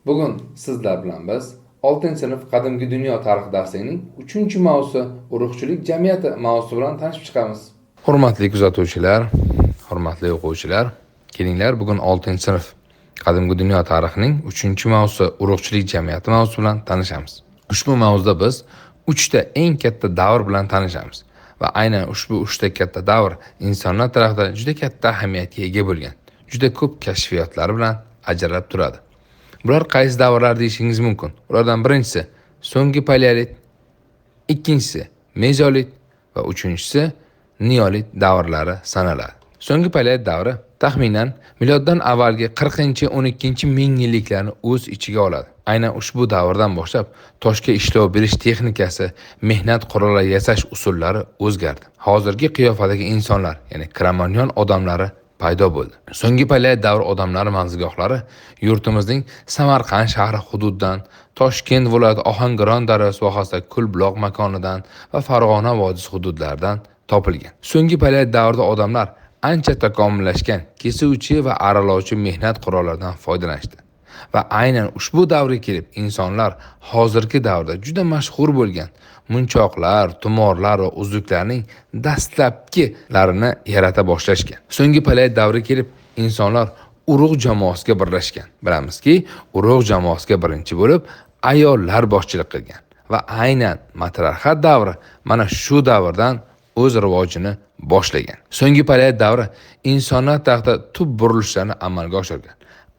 Bugun sizlar bilan biz 6-sinf Qadimgi dunyo tarixi darsining 3-mavzusi Urug'chilik jamiyati mavzusi bilan tanishib chiqamiz. Hurmatli kuzatuvchilar, hurmatli o'quvchilar, kelinglar bugun 6-sinf Qadimgi dunyo tarixining 3-mavzusi Urug'chilik jamiyati mavzusi bilan tanishamiz. Ushbu mavzuda biz 3 ta eng katta davr bilan tanishamiz va aynan ushbu 3 ta katta davr insonlar tarixida juda katta ahamiyatga ega bo'lgan, juda ko'p kashfiyotlari bilan ajralib turadi. Bular qaysi davrlar deyishingiz mumkin. Ulardan birinchisi so'nggi paleolit, ikkinchisi mezolit va uchinchisi neolit davrlari sanaladi. So'nggi paleolit davri taxminan miloddan avvalgi 40-12 ming yilliklarni o'z ichiga oladi. Aynan ushbu davrdan boshlab toshga ishlov berish texnikasi, mehnat qurollari yasash usullari o'zgardi. Hozirgi qiyofadagi insonlar, ya'ni Kromanyon odamlari paydo bo'ldi. So'nggi paleolit davri odamlari manzilgohlari yurtimizning Samarqand shahri hududidan, Toshkent viloyati Ohangaron daryosi vohasida Kulbuloq makonidan va Farg'ona vodiysi hududlaridan topilgan. So'nggi paleolit davrida odamlar ancha takomillashgan kesuvchi va aralovchi mehnat qurollaridan foydalanishdi. Va aynan ushbu davrga kelib insonlar hozirgi davrda juda mashhur bo'lgan munchoqlar, tumorlar va uzuklarning dastlabkilarini yarata boshlashgan. So'nggi paleolit davriga kelib insonlar urug' jamoasiga birlashgan. Bilamizki, urug' jamoasiga birinchi bo'lib ayollar boshchilik qilgan va aynan matriarxat davri mana shu davrdan o'z rivojini boshlagan. So'nggi paleolit davri insonlar tarixida tub burilishlarni amalga oshirgan.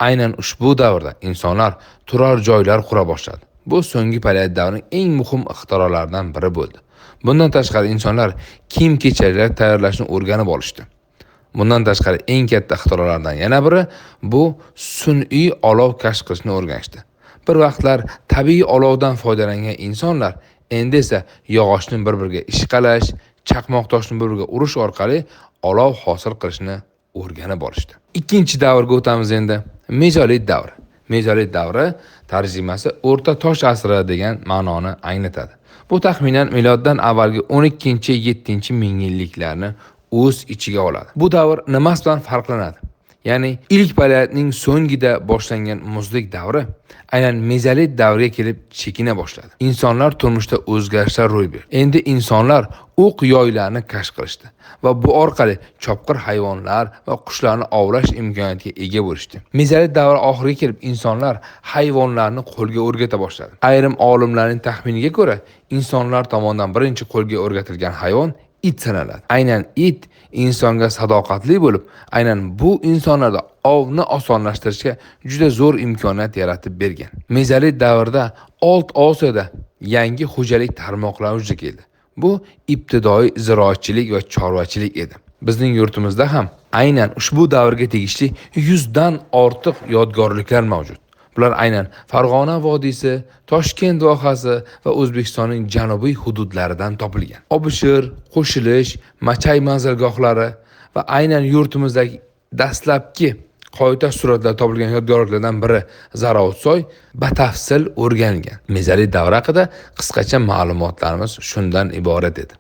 Aynan ushbu davrda insonlar turar joylar qura boshladi. Bu so'nggi paleolit davrining eng muhim ixtirolaridan biri bo'ldi. Bundan tashqari insonlar kiyim-kechaklar tayyorlashni o'rganib olishdi. Bundan tashqari eng katta ixtirolardan yana biri bu sun'iy olov kashf qilishni o'rganishdi. Bir vaqtlar tabiiy olovdan foydalangan insonlar endi esa yog'ochni bir-biriga ishqalash, chaqmoq toshni bir-biriga urish orqali olov hosil qilishni o'rganib olishdi. Ikkinchi davrga o'tamiz endi. Mezolit davri. Mezolit davri tarjimasi o'rta tosh asri degan ma'noni anglatadi. Bu taxminan miloddan avvalgi 12-7 ming yilliklarni o'z ichiga oladi. Bu davr nimasi bilan farqlanadi? Ya'ni ilk paleolitning so'ngida boshlangan muzlik davri aynan mezolit davriga kelib chekina boshladi. Insonlar turmushda o'zgarishlar ro'y berdi. Endi insonlar o'q yoylarni kashf qilishdi va bu orqali chopqir hayvonlar va qushlarni ovlash imkoniyatiga ega bo'lishdi. Mezolit davri oxiriga kelib insonlar hayvonlarni qo'lga o'rgata boshladi. Ayrim olimlarning taxminiga ko'ra, insonlar tomonidan birinchi qo'lga o'rgatilgan hayvon it sanaladi. Aynan it insonga sadoqatli bo'lib, aynan bu insonlarda ovni osonlashtirishga juda zo'r imkoniyat yaratib bergan. Mezolit davrida Old Osiyoda yangi xo'jalik tarmoqlari vujudga keldi. Bu ibtidoiy ziroatchilik va chorvachilik edi. Bizning yurtimizda ham aynan ushbu davrga tegishli 100 dan ortiq yodgorliklar mavjud. Bular aynan Farg'ona vodiysi, Toshkent vohasi va O'zbekistonning janubiy hududlaridan topilgan. Obishir, Qo'shilish, Machay manzilgohlari va aynan yurtimizdagi dastlabki qoyatosh suratlar topilgan yodgorliklardan biri Zarovsoy batafsil o'rganilgan. Mezolit davri haqida qisqacha ma'lumotlarimiz shundan iborat edi.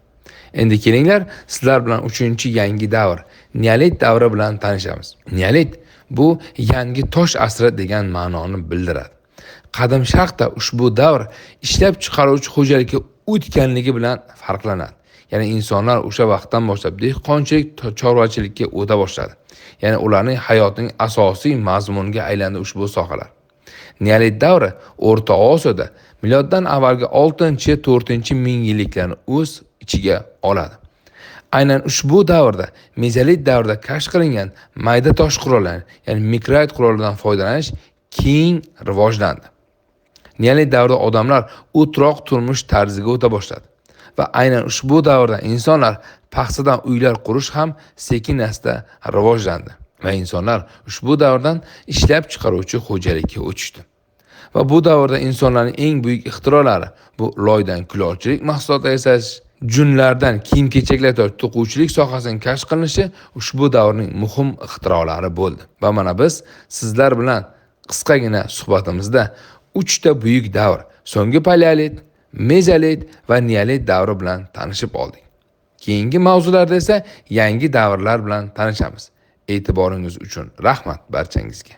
Endi kelinglar sizlar bilan 3-yangi davr, neolit davri bilan tanishamiz. Neolit bu yangi tosh asri degan ma'noni bildiradi. Qadim sharqda ushbu davr ishlab chiqaruvchi xo'jalikka o'tganligi bilan farqlanadi. Ya'ni insonlar o'sha vaqtdan boshlab dehqonchilik, chorvachilikka o'ta boshladi. Ya'ni ularning hayotining asosiy mazmuniga aylandi ushbu sohalar. Neolit davri O'rta Osiyoda miloddan avvalgi 6-4 ming yilliklarni o'z ichiga oladi. Aynan ushbu davrda mezolit davrida kashf qilingan mayda tosh qurollari, ya'ni mikrolит qurollaridan foydalanish keng rivojlandi. Neolit davrida odamlar o'troq turmush tarziga o'ta boshladi va aynan ushbu davrda insonlar paxsadan uylar qurish ham sekin-asta rivojlandi va insonlar ushbu davrdan ishlab chiqaruvchi xo'jalikka o'tishdi. Va bu davrda insonlarning eng buyuk ixtirolari bu loydan kulolchilik mahsulotlari yasash, junlardan kiyim-kechaklar to'quvchilik sohasining kashf qilinishi ushbu davrning muhim ixtirolari bo'ldi. Va mana biz sizlar bilan qisqagina suhbatimizda 3 ta buyuk davr, so'nggi paleolit, mezolit va neolit davri bilan tanishib oldik. Keyingi mavzularda esa yangi davrlar bilan tanishamiz. E'tiboringiz uchun rahmat barchangizga.